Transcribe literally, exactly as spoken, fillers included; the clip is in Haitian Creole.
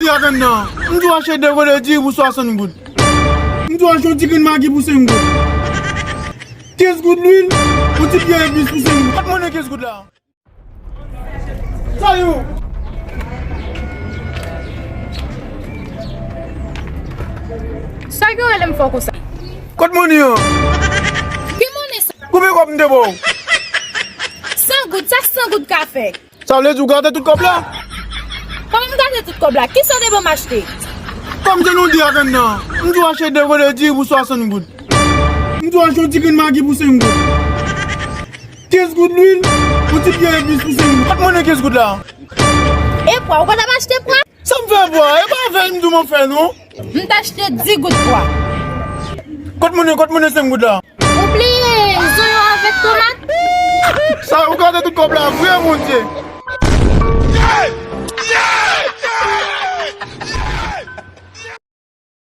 Atann non. M di w achte de kole diri pou swasant goud. M di w achte yon ti grenn magi pou senk goud. Kenz goud lwil, yon ti pyè epis pou senk goud. Kot monnen kenz goud la? Sa yo! Sa gen rele m fò konsa? Kot monnen an? Ki monnen sa? Konbyen kòb m te ba w? San goud, sa san goud ka fè? Sa vle di w gate tout kòb la? Kòman m gate tout kòb la? Kisa w te ban m achte? Kòm se nou di atann nan, m di w achte de kole diri pou swasant goud. M di w achte yon ti grenn magi pou senk goud. Kenz goud lwil, yon ti pyè epis pou senk goud. Kot monnen kenz goud la? E pwa, ou pa t ap achte pwa? Sa m fè pwa? E pa fè m di w m ap fè non. M t achte dis goud pwa. Kot monnen, kot monnen senk goud la? Ou bliye zonyon avèk tomat? Sa ou gate tout kòb la vre, Bondye.